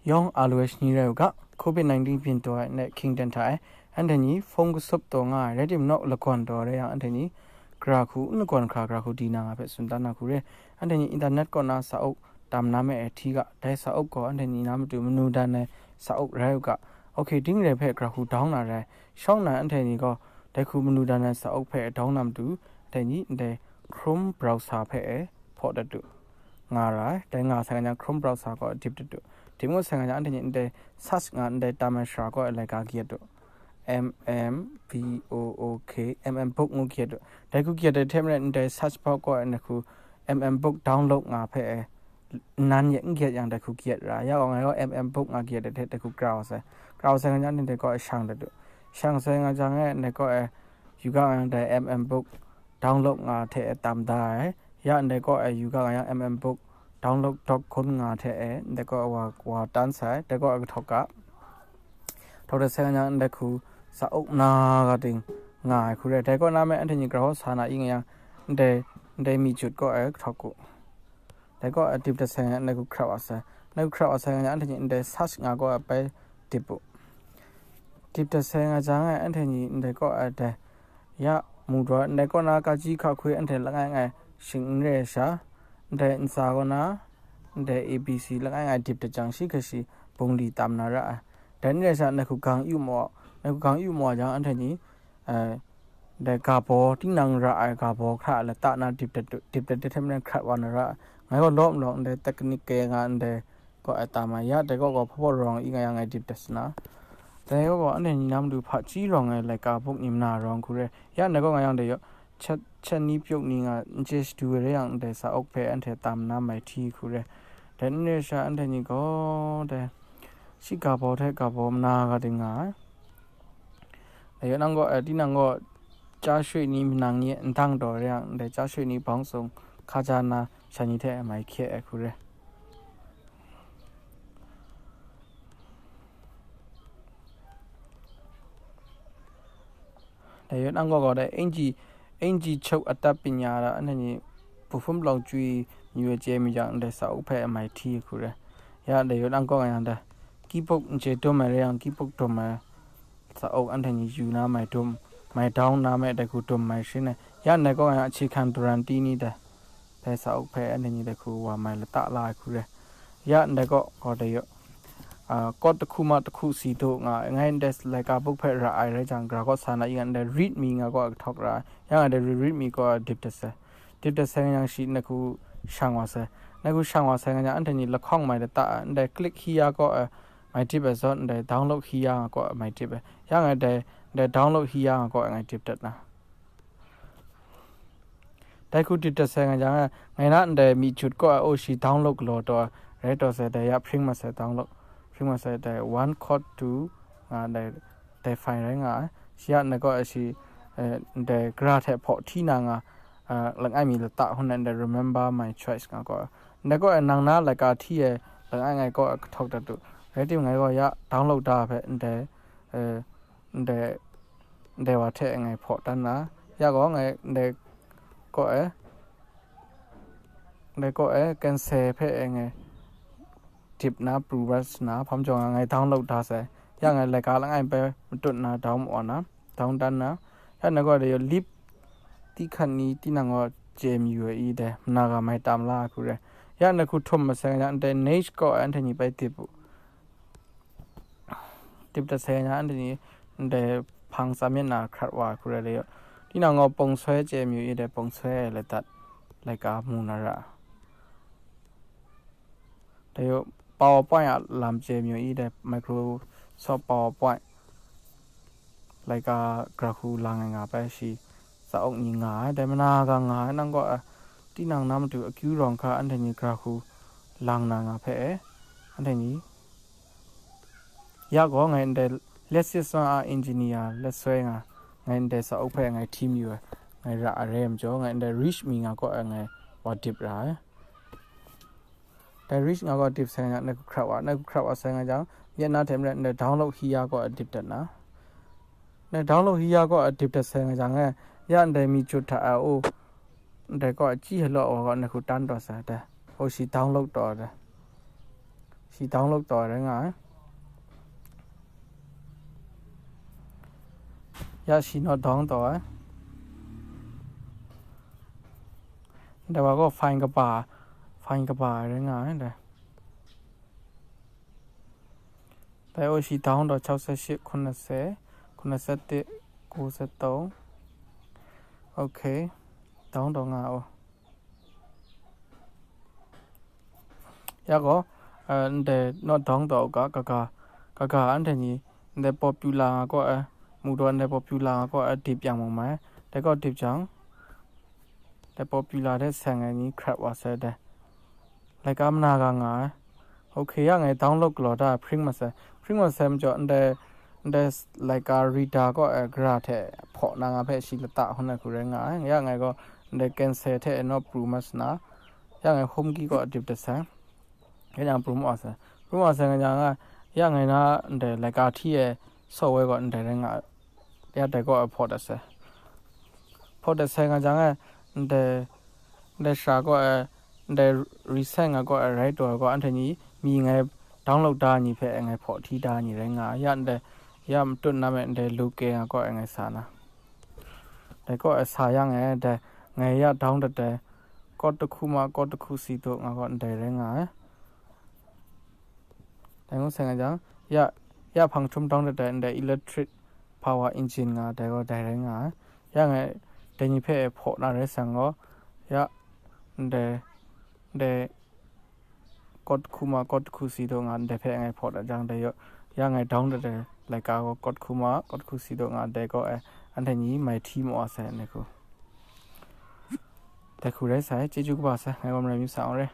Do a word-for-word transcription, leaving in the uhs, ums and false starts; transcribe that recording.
Yawng a lu ai shani rai u ga, COVID nineteen byin taw ai nhtawm hkying ten hta e, anhte ni hpung kasup taw nga ai, rai timung, lagawn taw rai yang, anhte ni gara hku n lagawn hkra, gara hku di na nga hpe tsun dan na hku re. Anhte ni internet kaw na sa-up tam na me ai hti ga, dai sa-up gaw anhte ni na matu manu dan ai sa-up rai u ga. Ok, ding re hpe gara hku dawng na rai, shawng na anhte ni gaw dai hku manu dan ai sa-up hpe dawng na matu, anhte ni ndai Chrome browser hpe e hpaw dat u. Nga ra ai. Dai nga sai nga jang, Chrome browser gaw dip dat u. Dip ngut sai nga jang, anhte ni ndai search nga, ndai tam ai sara gaw laika kayat u. M M B O O K, M M Book ngu kayat u. Dai hku kayat ai hte maren, ndai search bar gaw nna hku M M Book download nga hpe e, nan ye n kayat yang, dai hku kayat ra. Ya gaw, ngai gaw M M Book nga kayat ai hte dai hku kra wa sai. Kra wa sai nga jang, anhte gaw shang dat u. Shang sai nga jang e, ndai gaw e, yu ga nga yang, dai M M Book download nga hte e tam da ai. Ya ndai gaw e, yu ga nga yang, M M Book download dot com nga hte e, ndai gaw e wa, wa tan sai, dai gaw e kahtawk ga. Htaw dat sai nga yang, ndai hku sa-up na ga ting nga ai hku re. Dai kaw na me anhte ni gara hkaw sa na i nga yang, ndai, ndai mi jut gaw e kahtawk u. Dai gaw e dip dat sai nga yang, ndai hku hkrat wa sai. Ndai hku hkrat wa sai nga yang, anhte ni ndai search nga gaw e bai dip u. Dip dat sai nga jang e, anhte ni ndai gaw e dai, ya, mu daw, ndai kaw na ka ji hka hkwi anhte langai ngai shing n re ai sha, ndai ntsa kaw na, ndai A B C langai ngai dip dat jang, shi hkrai shi bungli tam na ra ai. Dai n re ai sha, ndai hku gang yu maw, ndai hku gang yu maw jang, anhte ni, eh, ndai ga baw, tinang ra ai ga baw hkra lata na dip dat, dip dat hte maren hkrat wa na ra ai. Ngai gaw lawm lawng ndai technique nga ndai gaw e tam ai. Ya, dai gaw gaw hpaw hpaw rawng i nga yang, ngai dip dat sa na. Dai gaw gaw anhte ni na matu hpaji rawng ai laika buk ni mana rawng hku re. Ya, ndai gaw nga yang, dai yaw, chat, chat ni pyuk ni nga n chye shadu ai rai yang, dai sa-up hpe anhte tam na mai hti hku re. Dai n re ai sha, anhte ni gaw dai shiga baw hte ga baw mana ga ting nga ai. Dai yaw nang gaw, eh, tinang gaw, cha shwe ni manang ye ndang taw rai yang, dai cha shwe ni bawng sung hka ja na sha ni hte mai hkye ai hku re. Dai yaw nang gaw gaw dai N G, N G chok atat panya ra anhte ni pahpum palawng chyoi mayu ai chye mi jang, dai sa-up hpe mai hti hku re. Ya, dai yaw nang gaw nga yang dai keyboard n chye dum ai rai yang, keyboard dum ai sa-up anhte ni yu na mai dum, mai down na me, dai hku dum mai shin ai. Ya ndai kaw nga yang, ahkye hkran daran ti ni dai, dai sa-up hpe anhte ni dai hku wa mai lata la ai hku re. Ya ndai kaw gaw dai yaw, ah, kawt jahku ma jahku si du nga, ngai ndai laika buk hpe ra ai rai jang, gara kaw sa na i nga, ndai read me nga gaw kahtawk ra ai. Ya nga dai read me gaw dip dat sai. Dip dat sai nga yang, shi ndai hku shang wa sai. Ndai hku shang wa sai nga yang, anhte ni lahkawng mai lata ai, ndai click here gaw, eh, mai dip ai zawn, ndai download here nga gaw mai dip ai. Ya ngai dai, dai download here nga gaw ngai dip dat na. Dai hku dip dat sai nga jang, eh, ngai na ndai mi jut gaw, eh, oh, shi download galaw taw ai, rai taw sai, dai ya hpring mat sai download. Hpring mat sai, dai one chord two nga, dai, dai file rai nga ai. Shi ya ndai gaw, eh, shi, eh, ndai gara hte hpaw hti na nga, eh, langai mi lata hun ai, ndai remember my choice nga gaw. Ndai gaw, eh, nang na laika hti ai langai ngai gaw, eh, kahtawk dat u. Rai timung, ngai gaw ya download da hpe ndai, eh, ndai, ndai wa hte ngai hpaw dan na, ya gaw ngai ndai kaw e, ndai kaw e cancel hpe e ngai dip na, pru rat na, hpa majaw nga ngai download da sai. Ya ngai laika langai bai matut na down wa na, down dan na, ya ndai gaw dai yaw lip ti hkan ni tinang gaw chye mayu ai i dai, mana ga mai tam la ai hku re. Ya ndai hku htum masai nga, ndai next kaw e anhte ni bai dip u. Dip dat sai na, anhte ni ndai hpang tsam yet na hkrat wa ai hku rai dai yaw. Tinang gaw pawng soi chye mayu i dai, pawng soi ai ladat laika mu na ra. Dai yaw, PowerPoint a lam chye mayu i dai, Microsoft PowerPoint. Laika gara hku lang ai nga bai shi, sa-up ni nga ai, dai mana ga nga ai, nang gaw, eh, tinang na matu akyu rawng hka anhte ni gara hku lang na nga hpe e, anhte ni, ya gaw ngai ndai Lexus a engineer let soi nga, ngai ndai sa-up hpe ngai hti mayu ai, ngai ra ai rai majaw, ngai ndai read me nga gaw, eh, ngai wa dip ra ai. Dai read nga gaw dip sai nga, ndai hku hkrat wa, ndai hku hkrat wa sai nga jang, yet na hte maren ndai download here gaw dip dat na. Ndai download here gaw dip dat sai nga jang e, ya ndai mi jut hta ai, oh, ndai gaw achyi halaw wa gaw ndai hku tan taw sai dai, oh, shi download taw dai. Shi download taw ai rai nga ai. Ya shi naw down taw ai. Dai wa gaw file kaba, file kaba ai rai nga ai dai. Dai o shi down taw 68, 80, 81, 93. Okay. Down taw nga o. Ya gaw, eh, ndai naw down taw u ga, kaga, kaga anhte ni ndai popular nga gaw, eh, mu daw ndai popular nga gaw, eh, dip yang mung mai. Dai gaw dip jang, dai popular de seng ai ni crap wa sai dai. Laika mana ga nga ai. Okay, ya ngai download galaw da, pring masai. Pring masai majaw, ndai, ndai laika reader gaw, eh, gara hte hpaw na nga hpe shi lata hun ai hku rai nga ai. Ya ngai gaw, ndai cancel hte naw pru mas na. Ya ngai home key gaw dip dat sai. Ya nang pru ma sai. Pru ma sai nga jang, ya ngai na ndai laika hti e software gaw ndai rai nga ai. Ya dai gaw hpaw dat sai. Hpaw dat sai nga jang, ndai, ndai sha gaw, ndai reset nga gaw rai taw gaw anhte ni mi ngai download da ni hpe ngai hpaw hti da ni rai nga ai. Ya ndai, ya matut na me ndai luke nga gaw ngai sa na. Dai gaw sa yang e, dai ngai ya down dat ai, kawt tahku ma, kawt tahku si daw nga gaw ndai rai nga ai. Dai ngu sai nga jang, ya, ya hpang htum down dat ai ndai electric power engine nga dai gaw dai rai nga ai. Ya ngai dai ni hpe hpaw na rai sang gaw, ya, ndai, ndai, kawt tahku ma, kawt tahku si daw nga ndai hpe ngai hpaw dat jang dai yaw, ya ngai down dat ai laika gaw kawt tahku ma, kawt tahku si daw nga dai gaw, eh, anhte ni mai hti maw wa sai, ndai hku. Dai hku rai sai, chyeju kaba sai, ngai gaw marai mi sa awng re.